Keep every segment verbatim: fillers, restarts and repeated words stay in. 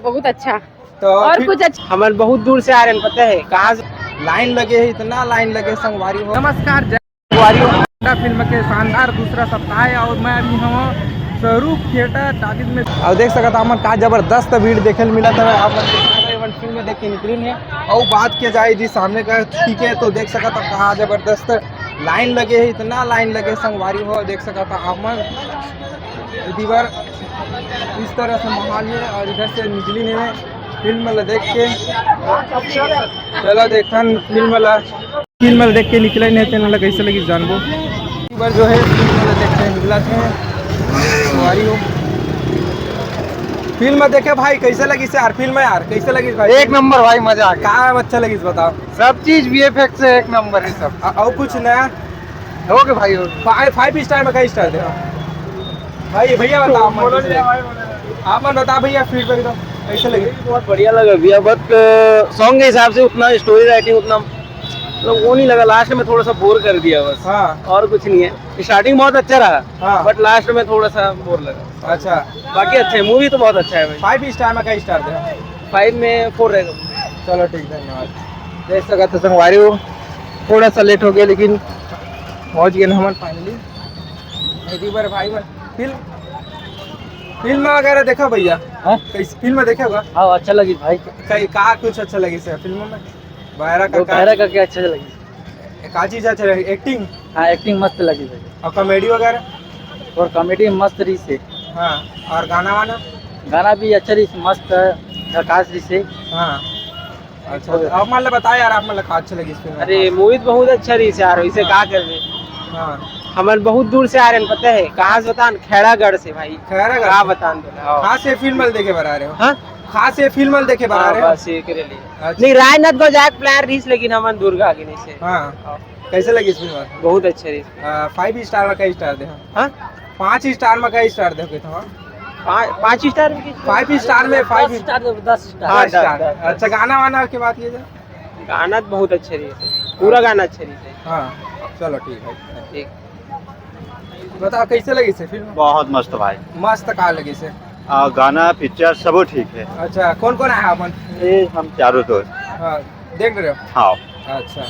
बहुत अच्छा। तो और फिर कुछ अच्छा? हमन बहुत दूर से आ रहे हैं, पता है कहाँ से? लाइन लगे है, इतना लाइन लगे, संगवारी हो। नमस्कार, जय संगवारी हो। फिल्म के शानदार दूसरा सप्ताह है और मैं अभी हूँ स्वरूप थिएटर टॉकीज में। और देख सकता हमन का जबरदस्त भीड़ देखे ल मिला था। आप मन देख सकत हव, फिल्म देख के निकलिन हे। और बात किया जाए जी सामने का, ठीक है, तो देख सकत हव का जबरदस्त लाइन लगे है, इतना लाइन लगे संगवारी हो। देख सकत हव आप मन दीवार इस तरह से माहौल है और इधर से निकलिन हे फिल्म ला देख के। चलो देखथन फिल्म ला। फिल्म ला देख के निकले नहीं, तेन ला कैसे लगी जानबो। एक बार जो है फिल्म ला देख के निकला थे। संगवारी हो। फिल्म देखे भाई, कैसे लगी से यार? फिल्म यार, कैसे लगी भाई? एक नंबर भाई, मजा आ गया। का अच्छा लगी बताओ? सब चीज वीएफएक्स से एक नंबर है सब। अ-, और कुछ नया? ओके भाई, ओके। फाइव, फाइव स्टार में कई स्टार दे? भाई, भैया बताओ, आप मन बोलो कैसे नहीं, लगी? भाई, बोलो नहीं। आप मन बताओ भैया, फीडबैक दो, कैसे लगी? बहुत बढ़िया लगा भैया, but, अ, सॉन्ग के हिसाब से उतना स्टोरी राइटिंग उतना, मतलब, वो नहीं लगा, लास्ट में थोड़ा सा बोर कर दिया बस। हाँ। और कुछ नहीं है, स्टार्टिंग बहुत अच्छा रहा, हाँ। बट लास्ट में थोड़ा सा बोर लगा। अच्छा। बाकी अच्छा है, मूवी तो बहुत अच्छा है भाई। फाइव स्टार में कई स्टार दे? फाइव में फोर रहेगा। चलो ठीक, धन्यवाद। देख सकत हव संगवारी हो, थोड़ा सा लेट हो गया लेकिन पहुंच गए ना हमन फाइनली। एक बार भाई मन फिल्म, फिल्म वगैरह देखा भैया? हाँ? कैसे फिल्म देखा हुआ? हाँ, अच्छा लगी भाई। कई का कुछ अच्छा लगी सर फिल्म में? बायरा का वो का? बायरा का क्या अच्छा लगी? का चीज अच्छा लगी? एक्टिंग? हाँ, एक्टिंग मस्त लगी भाई। और कॉमेडी वगैरह? और कॉमेडी मस्त रही से। हाँ, और गाना वाना? गाना भी अच्छा रही से, मस्त है, झकास रही से। हाँ। अच्छा, तो आप मन ला बताओ यार, आप मन ला का अच्छा लगी इस फिल्म में? अरे, मूवी तो बहुत अच्छा रही से यार, इसे हाँ। का करबे? हाँ। हमन बहुत दूर से आ रहे हैं, पता है कहाँ से? बतान, खैरागढ़ से भाई। खैरागढ़ का से? बतान तोला? हाँ। कहाँ से फिल्म ला देखे बर आ रहे हो? हाँ? कहाँ से फिल्म ला देखे बर आ हाँ, रहे हो? बस ये करे लिए। अच्छा। नहीं, राजनांदगांव जाए के प्लान रहीस, लेकिन हमन दुर्ग आ गे नहीं से। हाँ। हाँ। कैसे लगी इस फिल्म? बहुत अच्छा रही। आ, फाइव स्टार में कई स्टार दे? हाँ? पाँच स्टार में कई स्टार दे के था? पाँच, पाँच स्टार में की? फाइव स्टार में, फाइव दस स्टार दे, दस स्टार। हाँ, दस स्टार। दस, दस। अच्छा, गाना वाना की बात की जाए? गाना तो बहुत अच्छा रही है, पूरा गाना अच्छा रही है। हाँ, चलो ठीक है। ठीक। बताओ कैसे लगी से फिल्म? बहुत मस्त भाई। मस्त का लगी से? आ, गाना, पिक्चर सब ठीक है। अच्छा, कौन कौन आया अपन? ये हम चारों दोस्त। हाँ, देख रहे हो? हाँ। अच्छा,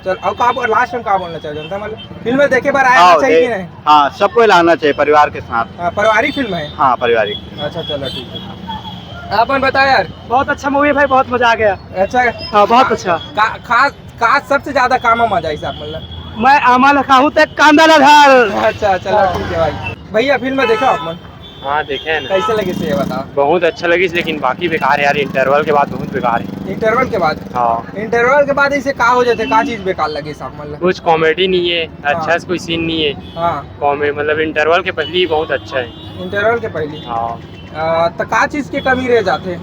चल, अब का बोल, लास्ट में का बोलना चाहे जनता, मतलब फिल्म देखे बर आना हाँ, चाहिए दे-, कि नहीं? हाँ, सबको लाना चाहिए परिवार के साथ। हाँ, पारिवारिक फिल्म है। हाँ, पारिवारिक। अच्छा, चलो ठीक है। अपन बताओ यार। बहुत अच्छा मूवी है भाई, बहुत मजा आ गया। अच्छा। हाँ, बहुत अच्छा। का-, खास, खास सबसे ज्यादा काम मजा आई साहब, मतलब? मैं आमा लखाहूँ तक कांदा ला धार। अच्छा, चलो ठीक है भाई। भैया, फिल्म देखा आप मन? हाँ, देखे हैं ना। कैसे लगी से ये बताओ? बहुत अच्छा लगी, लेकिन बाकी बेकार है यार, इंटरवल के बाद बहुत बेकार है। इंटरवल के बाद? हाँ। इंटरवल के बाद इसे का हो जाते, का चीज बेकार लगी साहब, मतलब? कुछ कॉमेडी नहीं है, अच्छा हाँ। से कोई सीन नहीं है। हाँ। कॉमे-, मतलब इंटरवल के पहले ही बहुत अच्छा है। इंटरवल के पहले? हाँ। आ, तो का चीज की कमी रह जाते?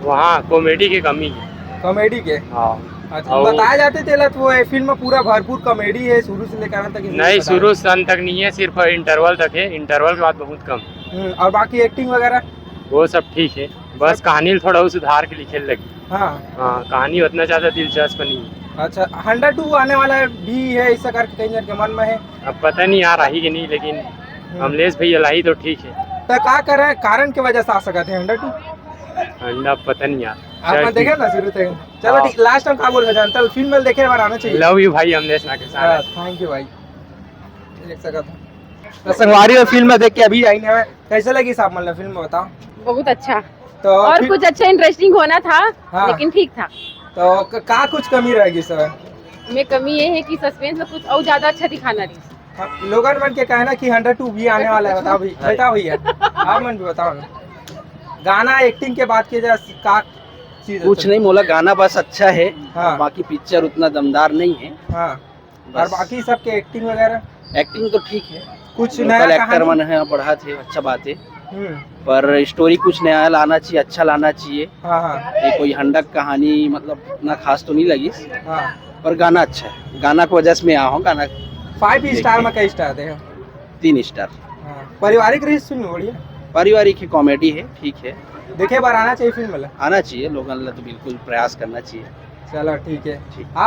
वहाँ कॉमेडी की कमी है। कॉमेडी के? हाँ। अच्छा, और बताया जाते तेला तो वो ये फिल्म में पूरा भरपूर कॉमेडी है, शुरू से लेकर अंत तक। नहीं, बताया। शुरू से अंत तक नहीं है, सिर्फ इंटरवल तक है, इंटरवल के बाद बहुत कम। हम्म, और बाकी एक्टिंग वगैरह? वो सब ठीक है, बस सब कहानी थोड़ा सुधार के लिखे लगी। हाँ। हाँ, कहानी उतना ज्यादा दिलचस्प नहीं है। अच्छा, हंड्रेड टू आने वाला है भी है, ऐसा करके कई जन के मन में है। अब पता नहीं यार, आही कि नहीं, लेकिन हम्म। अमलेश भैया लाई तो ठीक है। तो का करे, कारण के वजह से आ सकत है हंड्रेड टू? हंड्रेड पता नहीं यार। आप चल, देखे ठीक। ना शुरू से। चलो हाँ। ठीक, लास्ट टाइम का बोल रहे जानता हूँ, फिल्म में देखे बार आना चाहिए। लव यू भाई, अमलेश नागेश। हाँ, थैंक यू भाई। देख सकत हो। तो संगवारी हो फिल्म देख के अभी आई ना, कैसे लगी साहब, मतलब फिल्म बताओ? बहुत अच्छा। तो और फिर कुछ अच्छा इंटरेस्टिंग होना था, हाँ। लेकिन ठीक था। तो क-, का कुछ कमी रहेगी सर? में कमी ये है कि सस्पेंस में कुछ और ज्यादा अच्छा दिखाना रही। हाँ, लोगन मन के कहना कि हंड्रेड टू भी आने वाला है, बताओ भैया, बताओ भैया, आप मन भी बताओ ना। गाना, एक्टिंग के बात किया जाए, का चीज कुछ अच्छा? नहीं, मोला गाना बस अच्छा है, हाँ। बाकी पिक्चर उतना दमदार नहीं है। हाँ। बस। और बाकी सबके एक्टिंग वगैरह? एक्टिंग तो ठीक है, कुछ लोकल नया एक्टर कहानी? मन है, बढ़ा थे, अच्छा बात है। हम्म। पर स्टोरी कुछ नया लाना चाहिए, अच्छा लाना चाहिए। हाँ, हाँ। ये कोई हंडक कहानी, मतलब, इतना खास तो नहीं लगी, हाँ। पर गाना अच्छा है, गाना की वजह से मैं आया हूँ, गाना फाइव स्टार देखिए। में कई स्टार दे हो? तीन स्टार। हाँ। पारिवारिक रही फिल्म, बढ़िया। पारिवारिक ही कॉमेडी है, ठीक है। देखे बार आना चाहिए फिल्म वाला? आना चाहिए, लोगन ला तो बिल्कुल प्रयास करना चाहिए। चलो ठीक है। ठीक।